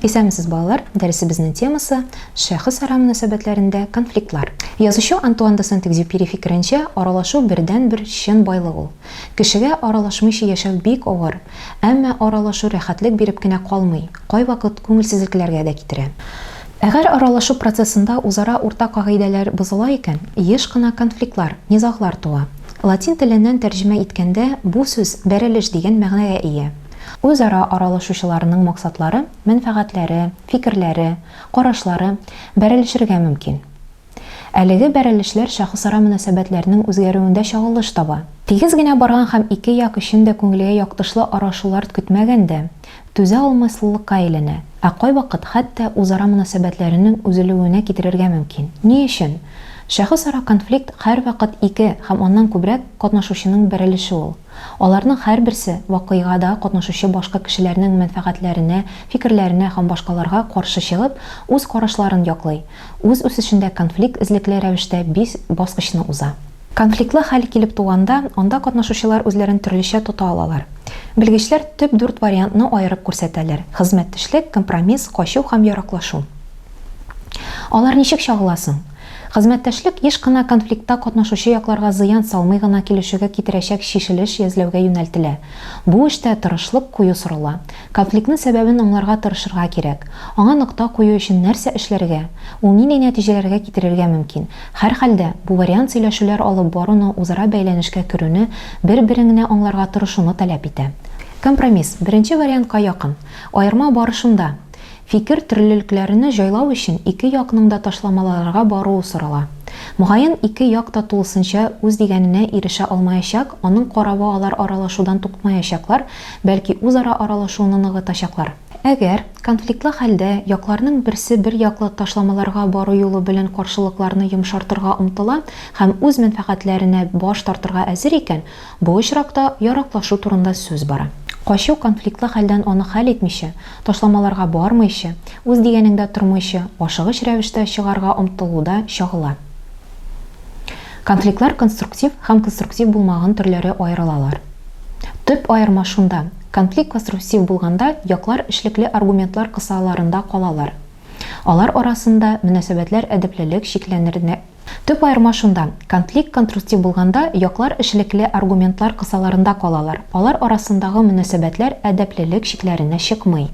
Исәнмесез, балалар! Дәресебезнең темасы, шәхесара мөнәсәбәтләрендә конфликтлар. Язучы Антуан де Сент-Экзюпери фикеренчә, аралашу бердәнбер чын байлык ул. Кешегә аралашмыйча яшәү бик авыр. Әмма аралашу рәхәтлек биреп кенә калмый, кайвакыт күңелсезлекләргә дә китерә. Әгәр аралашу процессында үзара уртак кагыйдәләр бозыла икән, еш кына конфликтлар, низаглар туа. Латин теленнән тәрҗемә иткәндә, бу сүз бәрелеш дигән мәгънәгә ия. Үзара аралашучыларның максатлары, мәнфәгатьләре, фикерләре, карашлары бәрелешергә мөмкин. Әлеге бәрелешләр шәхесара мөнәсәбәтләрнең үзгәрүендә чагылыш таба. Тигез генә барган һәм ике як өчен дә күңелгә яктышлы арашулар көтмәгәндә, түзә алмаслылыкка әйләнә, ә кайвакыт хәтта үзара мөнәсәбәтләренең өзелүенә китерергә мөмкин. Ни өчен? Шәхесара конфликт һәрвакыт ике һәм аннан күбрәк катнашучының бәрелеше ул. Аларның һәрберсе вакыйгада катнашучы башка кешеләрнең мәнфәгатьләренә, фикерләренә һәм башкаларга каршы чыгып, үз карашларын яклый. Үз үсешендә конфликт эзлекле рәвештә бис баскычны уза. Конфликтлы хәл килеп туганда, анда катнашучылар үзләрен төрлечә тота алалар. Белгечләр төп дүрт вариантны аерып күрсәтәләр, хезмәттәшлек, компромисс, качу һәм яраклашу. Алар ничек чагыла соң? Хезмәттәшлек еш кына конфликтта катнашучы якларга зыян салмый гына килешүгә китерәчәк чишелеш язләүгә юнәлтелә. Бу эштә тырышлык кую сорала. Конфликтның сәбәбен аңларга тырышырга кирәк. Аңа нокта кую өчен нәрсә эшләргә? Ул нинди нәтиҗәләргә китерергә мөмкин? Һәрхәлдә, бу вариант сөйләшүләр алып баруны, үзара бәйләнешкә керүне, бер-береңне аңларга тырышуны таләп итә. Компромисс, беренче вариантка якын. Аерма бары шунда, Фикер төрлелекләрене җайлау өчен ике якның да ташламаларга баруы сорала. Мөгаен, ике як та тулысынча үз дигәненә ирешә алмаячак, аның каравы алар аралашудан туктмаячаклар, бәлки үзара аралашуны ныгытачаклар. Әгәр, конфликтлы хәлдә, якларның берсе бер яклы ташламаларга бару юлы белән каршылыкларны йомшартырга омтыла һәм үз мәнфәгатьләренә баш тартырга әзер икән, Бу очракта яраклашу турында сүз бара. Качу конфликтлы хәлдән аны хәл итмичә, ташламаларга бармыйча, үз дигәнеңдә тормыйча, ашыгыч рәвештә чыгарга омтылуда чагыла. Конфликтлар конструктив һәм конструктив булмаган төрләре аерылалар. Төп аерма шунда, конфликт конструктив булганда, яклар эшлекле аргументлар кысаларында калалар. Алар арасында мөнәсәбәтләр әдәплелек чикләнернә. Төп аерма шунда, конфликт контрустив булганда, яклар эшлекле аргументлар кысаларында калалар, алар арасындагы мөнәсәбәтләр әдәплелек чикләренә чыкмый.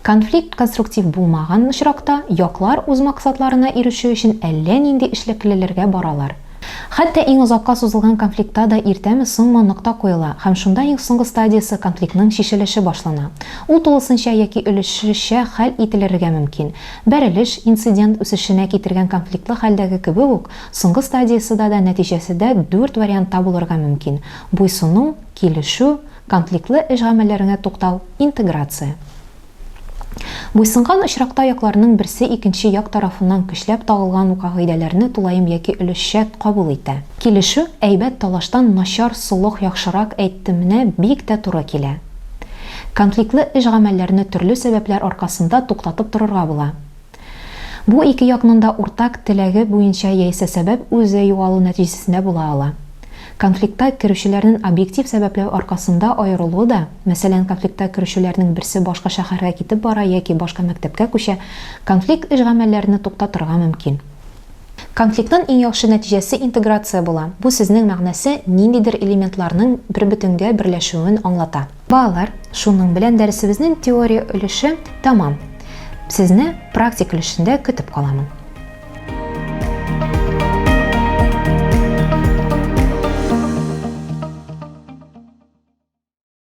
Конфликт конструктив булмаган очракта, яклар үз максатларына ирешү өчен әллә нинди эшлеклеләргә баралар. Хәтта иң озакка сузылган конфликтта да иртәме-соңмы нокта куела һәм шунда иң соңгы стадиясе конфликтның чишелеше башлана. Ул тулысынча яки өлешчә хәл ителерергә мөмкин. Бәрелеш, инцидент, үсешенә китергән конфликтлы хәлдәге кебек үк, соңгы стадияседә дә нәтиҗәседә дүрт вариантта булырга мөмкин, буйсыну, килешү, конфликтлы эш-гамәлләреңә туктау, интеграция. Буйсынган очракта якларның берсе икенче як тарафыннан көчләп тагылган кагыйдәләрне тулаем яки өлешчә кабул итә. Килешү, әйбәт талаштан начар солых яхшырак әйттеменә бик тә туры килә. Конфликтлы эш-гамәлләрне төрле сәбәпләр аркасында туктатып торырга була. Бу ике якның да уртак теләге буенча яисә сәбәп үзе югалу нәтиҗәсендә була ала. Конфликтка керүчеләрнең объектив сәбәпләр аркасында аерылуы да, мәсәлән, конфликтка керүчеләрнең берсе башка шәһәргә китеп бара яки башка мәктәпкә күчә, конфликт эш-гамәлләрне туктатырга мөмкин. Конфликтның иң яхшы нәтиҗәсе интеграция була. Бу сүзнең мәгънәсе ниндидер элементларның бербөтенгә берләшүен аңлата. Балалар, шуның белән дәресебезнең теория өлеше тәмам. Сезне практик өлешендә көтеп каламын.